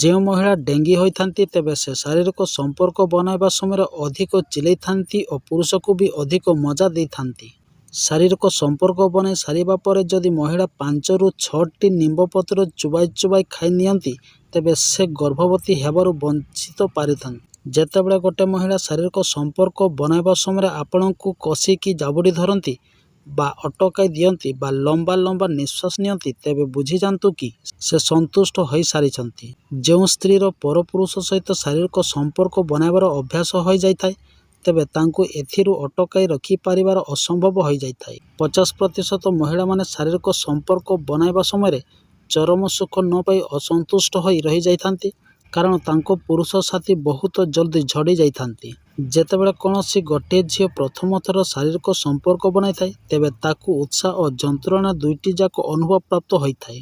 ଯେଉଁ ମହିଳା ଡେଙ୍ଗୀ ହୋଇଥାନ୍ତି, ତେବେ ସେ ଶାରୀରିକ ସମ୍ପର୍କ ବନାଇବା ସମୟରେ ଅଧିକ ଚିଲେଇଥାନ୍ତି ଓ ପୁରୁଷକୁ ବି ଅଧିକ ମଜା ଦେଇଥାନ୍ତି। ଶାରୀରିକ ସମ୍ପର୍କ ବନାଇ ସାରିବା ପରେ ଯଦି ମହିଳା 5ରୁ 6ଟି ନିମ୍ବ ପତ୍ର ଚୋବାଇ ଚୋବାଇ ଖାଇ ନିଅନ୍ତି, ତେବେ ସେ ଗର୍ଭବତୀ ହେବାରୁ ବଞ୍ଚିତ ପାରିଥାନ୍ତି। ଯେତେବେଳେ ଗୋଟେ ମହିଳା ଶାରୀରିକ ସମ୍ପର୍କ ବନାଇବା ସମୟରେ ଆପଣଙ୍କୁ କଷିକି ଜାବୁଡ଼ି ଧରନ୍ତି ବା ଅଟକାଇ ଦିଅନ୍ତି ବା ଲମ୍ବା ଲମ୍ବା ନିଶ୍ୱାସ ନିଅନ୍ତି, ତେବେ ବୁଝିଯାଆନ୍ତୁ କି ସେ ସନ୍ତୁଷ୍ଟ ହୋଇସାରିଛନ୍ତି। ଯେଉଁ ସ୍ତ୍ରୀର ପରପୁରୁଷ ସହିତ ଶାରୀରିକ ସମ୍ପର୍କ ବନାଇବାର ଅଭ୍ୟାସ ହୋଇଯାଇଥାଏ, ତେବେ ତାଙ୍କୁ ଏଥିରୁ ଅଟକାଇ ରଖିପାରିବାର ଅସମ୍ଭବ ହୋଇଯାଇଥାଏ। 50% ମହିଳାମାନେ ଶାରୀରିକ ସମ୍ପର୍କ ବନାଇବା ସମୟରେ ଚରମ ସୁଖ ନ ପାଇ ଅସନ୍ତୁଷ୍ଟ ହୋଇ ରହିଯାଇଥାନ୍ତି, କାରଣ ତାଙ୍କ ପୁରୁଷ ସାଥୀ ବହୁତ ଜଲ୍ଦି ଝଡ଼ି ଯାଇଥାନ୍ତି। ଯେତେବେଳେ କୌଣସି ଗୋଟିଏ ଝିଅ ପ୍ରଥମ ଥର ଶାରୀରିକ ସମ୍ପର୍କ ବନାଇଥାଏ, ତେବେ ତାକୁ ଉତ୍ସାହ ଓ ଯନ୍ତ୍ରଣା ଦୁଇଟି ଯାକ ଅନୁଭବ ପ୍ରାପ୍ତ ହୋଇଥାଏ।